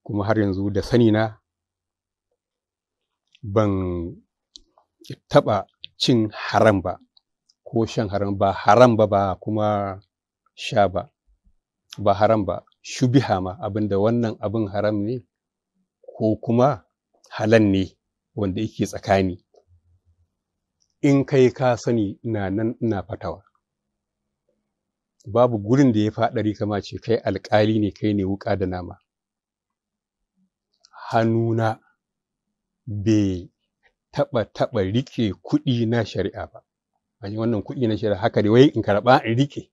Kuma har yanzu da sani na ban taɓa cin haram ba ko shan haram ba, haram ba, ba kuma sha ba, ba haram ba, shubiha ma, abinda wannan abin haram ne ko kuma halal ne wanda yake tsakani. In kai ka sani, ina nan ina fatawa. Babu gurin da ya faɗari kama ce kai alƙali ne, kai ne wuƙa da nama. Hannuna bai taɓa riƙe kuɗi na shari'a ba. An yi wannan kuɗi na shari'a haka dai wai in karɓa in riƙe,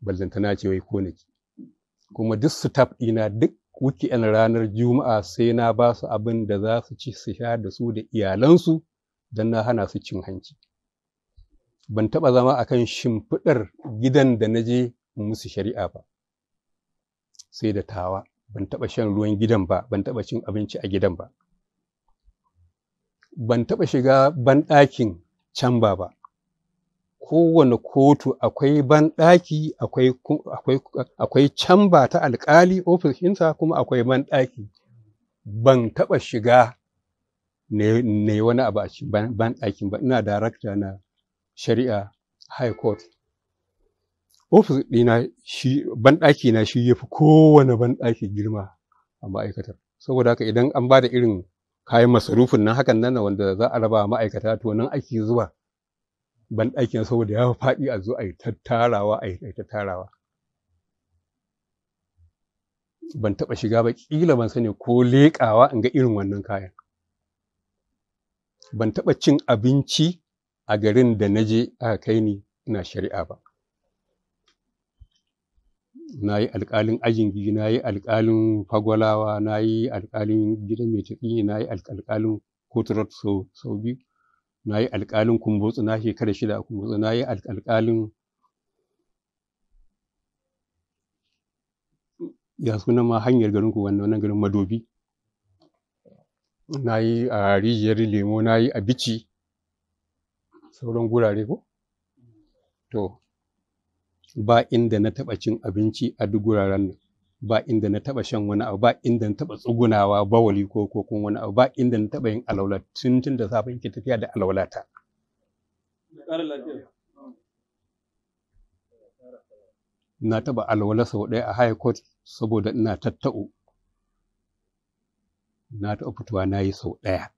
ballantana ce wai ko na ci. Kuma duk staff ɗina, duk weekend ranar Juma'a sai na ba su abin da za su ci su sha da su da iyalansu, don na hana su cin hanci. Ban taɓa zama a kan shimfiɗar gidan da na je musu shari'a ba, sai da tawa. Ban taɓa shan ruwan gidan ba, ban taɓa cin abinci a gidan ba. Ban taɓa shiga banɗakin camba ba. Kowane kotu akwai banɗaki, akwai camba ta alƙali, ofishinsa, kuma akwai banɗaki. Ban taɓa shiga ne wani abu a cikin banɗakin ba. Ina darakta na shari'a High Court. Ofis ɗina shi banɗaki na shi ya fi kowane banɗaki girma a ma'aikatar. Saboda haka idan an ba da irin kayan masarufin nan hakan nan wanda za a raba ma'aikata, to nan ake zuwa banɗakin, saboda ya faɗi, a zo a yi tattarawa, a yi tattarawa. Ban taɓa shiga ba, ƙila ban sani ko leƙawa in ga irin wannan kayan. Ban taɓa cin abinci a garin da na je aka kai ni ina shari'a ba. Na yi alƙalin Ajingi, na yi alƙalin Fagwalawa, na yi alƙalin Gidan Mai Tatsini, na yi alƙalin Kotu Road sau biyu, na yi alƙalin Kumbotso, na shekara 6 a Kumbotso, na yi alƙalin, ya sunan ma hanyar garinku wannan garin, Madobi. Na yi a Rijiyar Lemo, na yi a Bichi, sauran gurare ko? To, ba inda na taɓa cin abinci a duk guraren nan, ba inda na taɓa shan wani abu, ba inda na taɓa tsugunawa bawali ko kuma wani abu, ba inda na taɓa yin alwala tun da safe yake tafiya da alwalata. Na taɓa alwala sau ɗaya a High Court saboda ina tatta'u. Na taɓa fitowa na yi sau ɗaya.